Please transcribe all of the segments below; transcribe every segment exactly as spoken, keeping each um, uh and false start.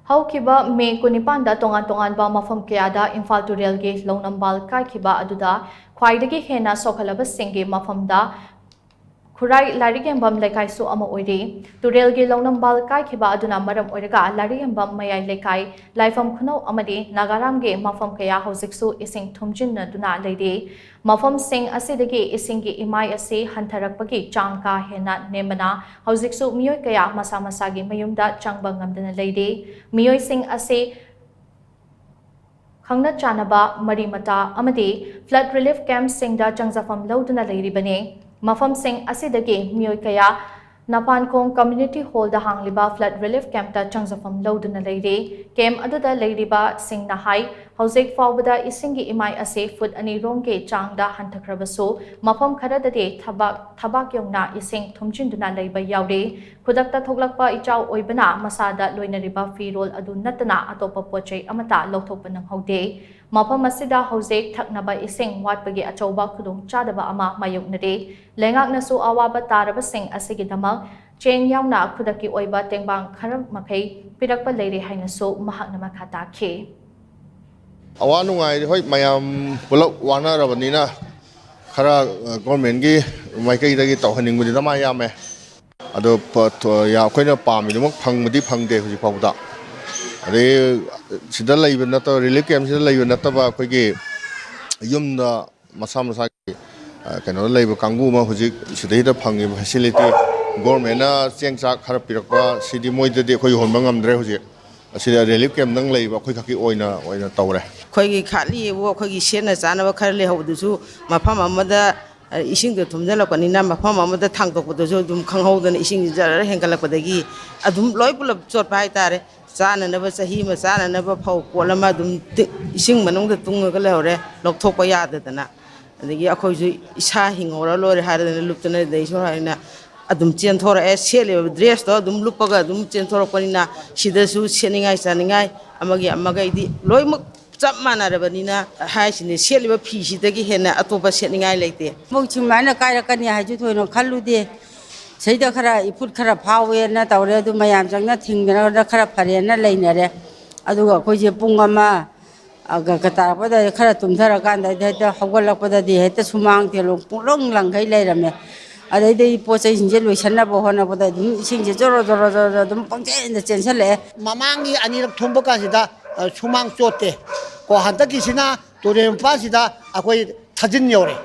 ꯍꯧꯈꯤꯕ ꯃꯦ ꯀꯨꯟꯅꯤꯄꯥꯟꯗ ꯇꯣꯉꯥꯟ ꯇꯣꯉꯥꯟꯕ ꯃꯐꯝ ꯀꯌꯥꯗ ꯏꯝꯐꯥꯜ ꯇꯨꯔꯦꯜꯒꯤ ꯂꯧꯅꯝꯕꯥꯜ ꯀꯥꯏꯈꯤꯕ ꯑꯗꯨꯗ ꯈ꯭ꯋꯥꯏꯗꯒꯤ ꯍꯦꯟꯅ ꯁꯣꯛꯍꯜꯂꯕꯁꯤꯡꯒꯤ ꯃꯐꯝꯗ ꯈꯨꯔꯥꯏ ꯂꯥꯏꯔꯤꯛ ꯌꯦꯡꯐꯝ ꯂꯩꯀꯥꯏꯁꯨ ꯑꯃ ꯑꯣꯏꯔꯤ꯫ ꯇꯨꯔꯦꯜꯒꯤ ꯂꯧꯅꯝꯕꯥꯜ ꯀꯥꯏꯈꯤꯕ ꯑꯗꯨꯅ ꯃꯔꯝ ꯑꯣꯏꯔꯒ ꯂꯥꯏꯔꯤꯛ ꯌꯦꯡꯐꯝ ꯃꯌꯥꯏ ꯂꯩꯀꯥꯏ, ꯂꯥꯏꯐꯝ ꯈꯨꯅꯧ ꯑꯃꯗꯤ ꯅꯥꯒꯥꯔꯥꯝꯒꯤ ꯃꯐꯝ ꯀꯌꯥ ꯍꯧꯖꯤꯛꯁꯨ ꯏꯁꯤꯡ ꯊꯨꯝꯖꯤꯟꯅꯗꯨꯅ ꯂꯩꯔꯤ꯫ ꯃꯐꯝꯁꯤꯡ ꯑꯁꯤꯗꯒꯤ ꯏꯁꯤꯡꯒꯤ ꯏꯃꯥꯏ ꯑꯁꯤ ꯍꯟꯊꯔꯛꯄꯒꯤ ꯆꯥꯡ ꯀꯥ ꯍꯦꯟꯅ ꯅꯦꯝꯕꯅ ꯍꯧꯖꯤꯛꯁꯨ ꯃꯤꯑꯣꯏ ꯀꯌꯥ ꯃꯁꯥ ꯃꯁꯥꯒꯤ ꯃꯌꯨꯝꯗ ꯆꯪꯕ ꯉꯝꯗꯅ ꯂꯩꯔꯤ꯫ ꯃꯤꯑꯣꯏꯁꯤꯡ ꯑꯁꯤ ꯈꯪꯅ ꯆꯥꯟꯅꯕ, ꯃꯔꯤ ꯃꯇꯥ ꯑꯃꯗꯤ flood relief camp ꯁꯤꯡꯗ ꯆꯪꯖꯐꯝ ꯂꯧꯗꯨꯅ ꯂꯩꯔꯤꯕꯅꯤ꯫ ꯃꯐꯝꯁꯤꯡ ꯑꯁꯤꯗꯒꯤ ꯃꯤꯑꯣꯏ ꯀꯌꯥ ꯅꯄꯥꯟꯈꯣꯡ community hall ꯗ ꯍꯥꯡꯂꯤꯕ flood relief camp ꯇ ꯆꯪꯖꯐꯝ ꯂꯧꯗꯨꯅ ꯂꯩꯔꯤ꯫ Camp ꯑꯗꯨꯗ ꯂꯩꯔꯤꯕꯁꯤꯡꯅ ꯍꯥꯏ, ꯍꯧꯖꯤꯛ ꯐꯥꯎꯕꯗ ꯏꯁꯤꯡꯒꯤ ꯏꯃꯥꯏ ꯑꯁꯤ ꯐꯨꯠ ꯑꯅꯤ ꯔꯣꯝꯒꯤ ꯆꯥꯡꯗ ꯍꯟꯊꯈ꯭ꯔꯕꯁꯨ, ꯃꯐꯝ ꯈꯔꯗꯗꯤ ꯊꯕꯥꯛ, ꯊꯕꯥꯛ ꯌꯧꯅ ꯏꯁꯤꯡ ꯊꯨꯝꯖꯤꯟꯗꯨꯅ ꯂꯩꯕ ꯌꯥꯎꯔꯤ꯫ ꯈꯨꯗꯛꯇ ꯊꯣꯛꯂꯛꯄ ꯏꯆꯥꯎ ꯑꯣꯏꯕꯅ ꯃꯁꯥꯗ ꯂꯣꯏꯅꯔꯤꯕ ꯐꯤꯔꯣꯜ ꯑꯗꯨ ꯅꯠꯇꯅ ꯑꯇꯣꯞꯄ ꯄꯣꯠ ꯆꯩ ꯑꯃꯠꯇ ꯂꯧꯊꯣꯛꯄ ꯅꯪꯍꯧꯗꯦ꯫ ꯃꯐꯝ ꯑꯁꯤꯗ ꯍꯧꯖꯤꯛ ꯊꯛꯅꯕ ꯏꯁꯤꯡ ꯋꯥꯠꯄꯒꯤ ꯑꯆꯧꯕ ꯈꯨꯗꯣꯡꯆꯥꯗꯕ ꯑꯃ ꯃꯥꯌꯣꯛꯅꯔꯤ꯫ ꯂꯩꯉꯥꯛꯅꯁꯨ ꯑꯋꯥꯕ ꯇꯥꯔꯕꯁꯤꯡ ꯑꯁꯤꯒꯤꯗꯃꯛ ꯆꯦꯡ ꯌꯥꯎꯅ ꯈꯨꯗꯛꯀꯤ ꯑꯣꯏꯕ ꯇꯦꯡꯕꯥꯡ ꯈꯔ ꯃꯈꯩ ꯄꯤꯔꯛꯄ ꯂꯩꯔꯦ ꯍꯥꯏꯅꯁꯨ ꯃꯍꯥꯛꯅ ꯃꯈꯥ ꯇꯥꯈꯤ꯫ ꯑꯋꯥ ꯅꯨꯡꯉꯥꯏꯗꯤ ꯍꯣꯏ, ꯃꯌꯥꯝ ꯄꯨꯂꯞ ꯋꯥꯅꯔꯕꯅꯤꯅ ꯈꯔ, ꯑ, government ꯀꯤ ꯃꯥꯏꯀꯩꯗꯒꯤ ꯇꯧꯍꯟꯅꯤꯡꯕꯗꯤ ꯗꯃꯥ ꯌꯥꯝꯃꯦ꯫ ꯑꯗꯣ ꯄ-, ꯊ-, ꯌꯥ-, ꯑꯩꯈꯣꯏꯅ ꯄꯥꯝꯃꯤꯗꯨꯃꯛ ꯐꯪꯕꯗꯤ ꯐꯪꯗꯦ ꯍꯧꯖꯤꯛ ꯐꯥꯎꯕꯗ꯫ ꯑꯗꯩ ꯁꯤꯗ ꯂꯩꯕ ꯅꯠꯇꯕ, relief camp ꯁꯤꯗ ꯂꯩꯕ ꯅꯠꯇꯕ, ꯑꯩꯈꯣꯏꯒꯤ ꯌꯨꯝꯗ ꯃꯁꯥ ꯃꯁꯥꯒꯤ, ꯑ, ꯀꯩꯅꯣꯗ ꯂꯩꯕ ꯀꯥꯡꯕꯨ ꯑꯃ ꯍꯧꯖꯤꯛ ꯁꯤꯗꯩꯗ ꯐꯪꯉꯤꯕ facility, government ꯅ ꯆꯦꯡ ꯆꯥꯛ ꯈꯔ ꯄꯤꯔꯛꯄ, ꯁꯤꯗꯤ ꯃꯣꯏꯗꯗꯤ ꯑꯩꯈꯣꯏ ꯌꯧꯍꯟꯕ ꯉꯝꯗ꯭ꯔꯦ ꯍꯧꯖꯤꯛ꯫ ꯑꯁꯤꯗ relief camp ꯗꯪ ꯂꯩꯕ ꯑꯩꯈꯣꯏ ꯈꯛꯀꯤ ꯑꯣꯏꯅ, ꯑꯣꯏꯅ ꯇꯧꯔꯦ꯫ ꯑꯩꯈꯣꯏꯒꯤ ꯈꯥꯛꯂꯤꯕꯨ ꯑꯩꯈꯣꯏꯒꯤ ꯁꯦꯠꯅ ꯆꯥꯅꯕ ꯈꯔ ꯂꯩꯍꯧꯕꯗꯨꯁꯨ ꯃꯐꯝ ꯑꯃꯗ, ꯑ, ꯏꯁꯤꯡꯗꯣ ꯊꯨꯝꯖꯤꯜꯂꯛꯄꯅꯤꯅ ꯃꯐꯝ ꯑꯃꯗ ꯊꯥꯡꯗꯣꯛꯄꯗꯁꯨ ꯑꯗꯨꯝ ꯈꯪꯍꯧꯗꯅ ꯏꯁꯤꯡ ꯖꯔ ꯍꯦꯟꯒꯠꯂꯛꯄꯗꯒꯤ ꯑꯗꯨꯝ ꯂꯣꯏ ꯄꯨꯂꯞ ꯆꯣꯠꯄ ꯍꯥꯏꯇꯥꯔꯦ꯫ ꯆꯥꯅꯅꯕ ꯆꯍꯤ ꯑꯃ ꯆꯥꯅꯅꯕ ꯐꯧ ꯀꯣꯠ ꯑꯃ ꯑꯗꯨꯝ ꯇꯤ-, ꯏꯁꯤꯡ ꯃꯅꯨꯡꯗ ꯇꯨꯡꯉꯒ ꯂꯩꯍꯧꯔꯦ, ꯂꯧꯊꯣꯛꯄ ꯌꯥꯗꯗꯅ꯫ ꯑꯗꯒꯤ ꯑꯩꯈꯣꯏꯁꯨ ꯏꯁꯥ ꯍꯤꯡꯍꯧꯔ ꯂꯣꯏꯔꯦ ꯍꯥꯏꯔꯗꯅ ꯂꯨꯞꯇꯅ ꯂꯩꯁꯨ ꯍꯥꯏꯅ ꯑꯗꯨꯝ ꯆꯦꯟꯊꯣꯔꯛꯑꯦ꯫ ꯁꯦꯠꯂꯤꯕ dress ꯇꯣ ꯑꯗꯨꯝ ꯂꯨꯞꯄꯒ ꯑꯗꯨꯝ ꯆꯦꯟꯊꯣꯔꯛꯄꯅꯤꯅ ꯁꯤꯗꯁꯨ ꯁꯦꯠꯅꯤꯡꯉꯥꯏ ꯆꯥꯅꯤꯡꯉꯥꯏ ꯑꯃꯒꯤ ꯑꯃꯒꯩꯗꯤ ꯂꯣꯏꯅꯃꯛ ꯆꯞ ꯃꯥꯟꯅꯔꯕꯅꯤꯅ ꯍꯥꯏꯁꯤꯅꯦ, ꯁꯦꯠꯂꯤꯕ ꯐꯤꯁꯤꯗꯒꯤ ꯍꯦꯟꯅ ꯑꯇꯣꯞꯄ ꯁꯦꯠꯅꯤꯡꯉꯥꯏ ꯂꯩꯇꯦ꯫ ꯃꯣꯏ ꯁꯨꯃꯥꯏꯅ ꯀꯥꯏꯔꯛꯀꯅꯤ ꯍꯥꯏꯁꯨ ꯊꯣꯏꯅ ꯈꯜꯂꯨꯗꯦ꯫ ꯁꯤꯗ ꯈꯔ ꯏꯐꯨꯠ ꯈꯔ ꯐꯥꯎꯋꯦꯅ ꯇꯧꯔꯦ, ꯑꯗꯨ ꯃꯌꯥꯝ ꯆꯪꯅ ꯊꯤꯡꯗꯅ ꯈꯔ ꯐꯔꯦꯅ ꯂꯩꯅꯔꯦ꯫ ꯑꯗꯨꯒ ꯑꯩꯈꯣꯏꯁꯦ ꯄꯨꯡ ꯑꯃ ꯒ ꯇꯥꯔꯛꯄꯗ ꯈꯔ ꯇꯨꯝꯊꯔꯀꯥꯟꯗ ꯍꯦꯛꯇ ꯍꯧꯒꯠꯂꯛꯄꯗꯗꯤ ꯍꯦꯛꯇ ꯁꯨꯃꯥꯡ ꯇꯦꯂꯣꯡ ꯄꯨꯡꯂꯪ ꯂꯪꯈꯩ ꯂꯩꯔꯝꯃꯦ꯫ ꯑꯗꯩꯗꯤ ꯄꯣꯠ ꯆꯩꯁꯤꯡꯁꯦ ꯂꯣꯏꯁꯟꯅꯕ ꯍꯣꯠꯅꯕꯗ ꯑꯗꯨꯝ ꯏꯁꯤꯡꯁꯦ ꯖꯣꯔꯣ ꯖꯣꯔꯣ ꯖꯣꯔꯣ ꯖꯣꯔꯣ ꯑꯗꯨꯝ ꯄꯪꯆꯦꯟꯗ ꯆꯦꯟꯁꯤꯜꯂꯛꯑꯦ꯫ ꯃꯃꯥꯡꯒꯤ ꯑꯅꯤꯔꯛ ꯊꯨꯝꯕ ꯀꯥꯟꯁꯤꯗ, ꯑ, ꯁꯨꯃꯥꯡ ꯆꯣꯠꯇꯦ꯫ ꯀꯣ, ꯍꯟꯗꯛꯀꯤꯁꯤꯅ ꯇꯨꯔꯦꯜ ꯃꯄꯥꯟꯁꯤꯗ ꯑꯩꯈꯣꯏ ꯊꯥꯖꯤꯟ ꯌꯧꯔꯦ꯫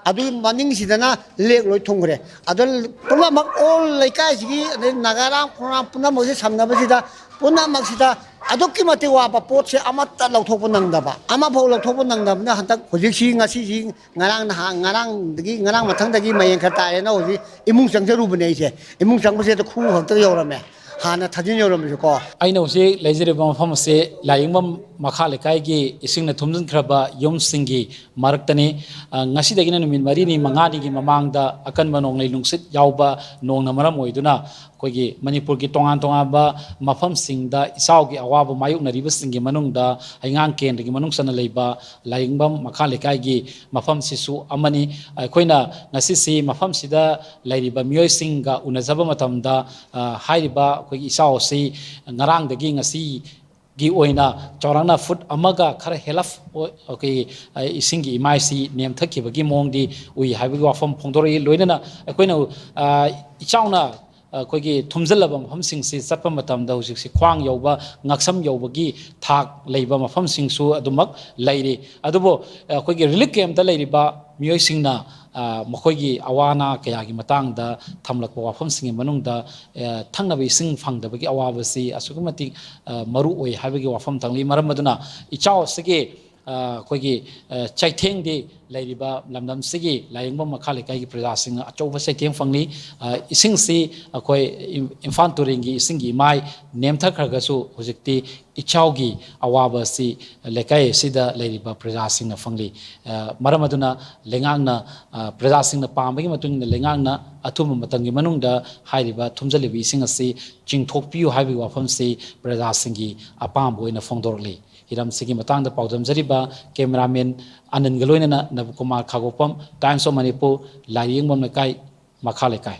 ꯑꯗꯨꯒꯤ ꯃꯅꯤꯡꯁꯤꯗꯅ ꯂꯦꯛ ꯂꯣꯏ ꯊꯨꯡꯈ꯭ꯔꯦ꯫ ꯑꯗꯣ ꯄꯨꯝꯅꯃꯛ ꯑꯣꯜ ꯂꯩꯀꯥꯏꯁꯤꯒꯤ, ꯑꯗꯩ ꯅꯥꯒꯥꯔꯥꯝ ꯈꯣꯡꯅꯥꯝ ꯄꯨꯝꯅꯃꯛꯁꯦ ꯁꯝꯅꯕꯁꯤꯗ, ꯄꯨꯝꯅꯃꯛꯁꯤꯗ ꯑꯗꯨꯛꯀꯤ ꯃꯇꯤꯛ ꯋꯥꯕ ꯄꯣꯠꯁꯦ ꯑꯃꯠꯇ ꯂꯧꯊꯣꯛꯄ ꯅꯪꯗꯕ, ꯑꯃꯐꯥꯎ ꯂꯧꯊꯣꯛꯄ ꯅꯪꯗꯕꯅ ꯍꯟꯗꯛ ꯍꯧꯖꯤꯛꯁꯤ, ꯉꯁꯤꯁꯤ, ꯉꯔꯥꯡ ꯅꯍꯥꯟ, ꯉꯔꯥꯡꯗꯒꯤ, ꯉꯔꯥꯡ ꯃꯊꯪꯗꯒꯤ ꯃꯌꯦꯡ ꯈꯔ ꯇꯥꯔꯦꯅ ꯍꯧꯖꯤꯛ ꯏꯃꯨꯡ ꯆꯪꯖꯔꯨꯕꯅꯦ ꯑꯩꯁꯦ꯫ ꯏꯃꯨꯡ ꯆꯪꯕꯁꯦ ꯈꯨꯎ ꯈꯛꯇ ꯌꯧꯔꯝꯃꯦ, ꯍꯥꯟꯅ ꯊꯥꯖꯤꯟ ꯌꯧꯔꯝꯃꯤꯁꯦꯀꯣ꯫ ꯑꯩꯅ ꯍꯧꯖꯤꯛ ꯂꯩꯖꯔꯤꯕ ꯃꯐꯝ ꯑꯁꯤ ꯂꯥꯏꯌꯦꯡꯕꯝ ꯃꯈꯥ ꯂꯩꯀꯥꯏꯒꯤ ꯏꯁꯤꯡꯅ ꯊꯨꯝꯖꯤꯟꯈ꯭ꯔꯕ ꯌꯨꯝꯁꯤꯡꯒꯤ ꯃꯔꯛꯇꯅꯤ꯫ ꯑ, ꯉꯁꯤꯗꯒꯤꯅ ꯅꯨꯃꯤꯠ ꯃꯔꯤꯅꯤ ꯃꯉꯥꯅꯤꯒꯤ ꯃꯃꯥꯡꯗ ꯑꯀꯟꯕ ꯅꯣꯡꯂꯩ ꯅꯨꯡꯁꯤꯠ ꯌꯥꯎꯕ ꯅꯣꯡꯅ ꯃꯔꯝ ꯑꯣꯏꯗꯨꯅ ꯑꯩꯈꯣꯏꯒꯤ ꯃꯅꯤꯄꯨꯔꯒꯤ ꯇꯣꯉꯥꯟ ꯇꯣꯉꯥꯟꯕ ꯃꯐꯝꯁꯤꯡꯗ ꯏꯆꯥꯎꯒꯤ ꯑꯋꯥꯕ ꯃꯥꯌꯣꯛꯅꯔꯤꯕꯁꯤꯡꯒꯤ ꯃꯅꯨꯡꯗ ꯍꯩꯉꯥꯡ ꯀꯦꯟꯗ꯭ꯔꯒꯤ ꯃꯅꯨꯡ ꯆꯟꯅ ꯂꯩꯕ ꯂꯥꯏꯌꯦꯡꯕꯝ ꯃꯈꯥ ꯂꯩꯀꯥꯏꯒꯤ ꯃꯐꯝꯁꯤꯁꯨ ꯑꯃꯅꯤ꯫ ꯑꯩꯈꯣꯏꯅ ꯉꯁꯤꯁꯤ ꯃꯐꯝꯁꯤꯗ ꯂꯩꯔꯤꯕ ꯃꯤꯑꯣꯏꯁꯤꯡꯒ ꯎꯅꯖꯕ ꯃꯇꯝꯗ, ꯑ, ꯍꯥꯏꯔꯤꯕ ꯑꯩꯈꯣꯏꯒꯤ ꯏꯆꯥꯎ ꯑꯁꯤ ꯉꯔꯥꯡꯗꯒꯤ ꯉꯁꯤ ꯒꯤ ꯑꯣꯏꯅ ꯆꯥꯎꯔꯥꯛꯅ ꯐꯨꯠ ꯑꯃꯒ ꯈꯔ ꯍꯦꯜꯂꯞ ꯑꯣꯏ-, ꯑꯩꯈꯣꯏꯒꯤ, ꯑ, ꯏꯁꯤꯡꯒꯤ ꯏꯃꯥꯏꯁꯤ ꯅꯦꯝꯊꯈꯤꯕꯒꯤ ꯃꯑꯣꯡꯗꯤ ꯎꯏ ꯍꯥꯏꯕꯒꯤ ꯋꯥꯐꯝ ꯐꯣꯡꯗꯣꯔꯛꯏ꯫ ꯂꯣꯏꯅꯅ ꯑꯩꯈꯣꯏꯅ, ꯑ, ꯏꯆꯥꯎꯅ ꯑꯩꯈꯣꯏꯒꯤ ꯊꯨꯝꯖꯤꯜꯂꯕ ꯃꯐꯝꯁꯤꯡꯁꯤ ꯆꯠꯄ ꯃꯇꯝꯗ ꯍꯧꯖꯤꯛꯁꯤ ꯈ꯭ꯋꯥꯡ ꯌꯧꯕ, ꯉꯛꯁꯝ ꯌꯧꯕꯒꯤ ꯊꯥꯛ ꯂꯩꯕ ꯃꯐꯝꯁꯤꯡꯁꯨ ꯑꯗꯨꯃꯛ ꯂꯩꯔꯤ꯫ ꯑꯗꯨꯕꯨ ꯑꯩꯈꯣꯏꯒꯤ ꯔꯤꯂꯤꯐ ꯀꯦꯝꯞꯇ ꯂꯩꯔꯤꯕ ꯃꯤꯑꯣꯏꯁꯤꯡꯅ, ꯑ, ꯃꯈꯣꯏꯒꯤ ꯑꯋꯥ ꯑꯅꯥ ꯀꯌꯥꯒꯤ ꯃꯇꯥꯡꯗ ꯊꯝꯂꯛꯄ ꯋꯥꯐꯝꯁꯤꯡꯒꯤ ꯃꯅꯨꯡꯗ, ꯑ, ꯊꯛꯅꯕ ꯏꯁꯤꯡ ꯐꯪꯗꯕꯒꯤ ꯑꯋꯥꯕꯁꯤ ꯑꯁꯨꯛꯀꯤ ꯃꯇꯤꯛ, ꯑ, ꯃꯔꯨ ꯑꯣꯏ ꯍꯥꯏꯕꯒꯤ ꯋꯥꯐꯝ ꯊꯝꯂꯤ꯫ ꯃꯔꯝ ꯑꯗꯨꯅ ꯏꯆꯥꯎ ꯑꯁꯤꯒꯤ, ꯑ, ꯑꯩꯈꯣꯏꯒꯤ, ꯑ, ꯆꯩꯊꯦꯡꯗꯤ ꯂꯩꯔꯤꯕ ꯂꯝꯗꯝꯁꯤꯒꯤ ꯂꯥꯏꯌꯦꯡꯕꯝ ꯃꯈꯥ ꯂꯩꯀꯥꯏꯒꯤ ꯄ꯭ꯔꯖꯥꯁꯤꯡꯅ ꯑꯆꯧꯕ ꯆꯩꯊꯦꯡ ꯐꯪꯂꯤ꯫ ꯑ, ꯏꯁꯤꯡꯁꯤ ꯑꯩꯈꯣꯏ ꯏꯝ-, ꯏꯝꯐꯥꯜ ꯇꯨꯔꯦꯜꯒꯤ ꯏꯁꯤꯡꯒꯤ ꯏꯃꯥꯏ ꯅꯦꯝꯊꯈ꯭ꯔꯒꯁꯨ ꯍꯧꯖꯤꯛꯇꯤ ꯏꯆꯥꯎꯒꯤ ꯑꯋꯥꯕ ꯑꯁꯤ ꯂꯩꯀꯥꯏ ꯑꯁꯤꯗ ꯂꯩꯔꯤꯕ ꯄ꯭ꯔꯖꯥꯁꯤꯡꯅ ꯐꯪꯂꯤ꯫ ꯑ, ꯃꯔꯝ ꯑꯗꯨꯅ ꯂꯩꯉꯥꯛꯅ, ꯑ, ꯄ꯭ꯔꯖꯥꯁꯤꯡꯅ ꯄꯥꯝꯕꯒꯤ ꯃꯇꯨꯡ ꯏꯟꯅ ꯂꯩꯉꯥꯛꯅ ꯑꯊꯨꯕ ꯃꯇꯝꯒꯤ ꯃꯅꯨꯡꯗ ꯍꯥꯏꯔꯤꯕ ꯊꯨꯝꯖꯤꯜꯂꯤꯕ ꯏꯁꯤꯡ ꯑꯁꯤ ꯆꯤꯡꯊꯣꯛꯄꯤꯌꯨ ꯍꯥꯏꯕꯒꯤ ꯋꯥꯐꯝꯁꯤ ꯄ꯭ꯔꯖꯥꯁꯤꯡꯒꯤ ꯑꯄꯥꯝꯕ ꯑꯣꯏꯅ ꯐꯣꯡꯗꯣꯔꯛꯂꯤ꯫ ꯍꯤꯔꯝꯁꯤꯒꯤ ꯃꯇꯥꯡꯗ ꯄꯥꯎꯗꯝꯖꯔꯤꯕ ꯀꯦꯃꯦꯔꯥꯃꯦꯟ ꯑꯅꯟꯒ ꯂꯣꯏꯅꯅ ꯅꯕꯀꯨꯃꯥꯔ ꯈꯥꯒꯣꯛꯄꯝ, Times of Manipur, ꯂꯥꯏꯔꯤꯌꯦꯡꯕꯝ ꯂꯩꯀꯥꯏ, ꯃꯈꯥ ꯂꯩꯀꯥꯏ꯫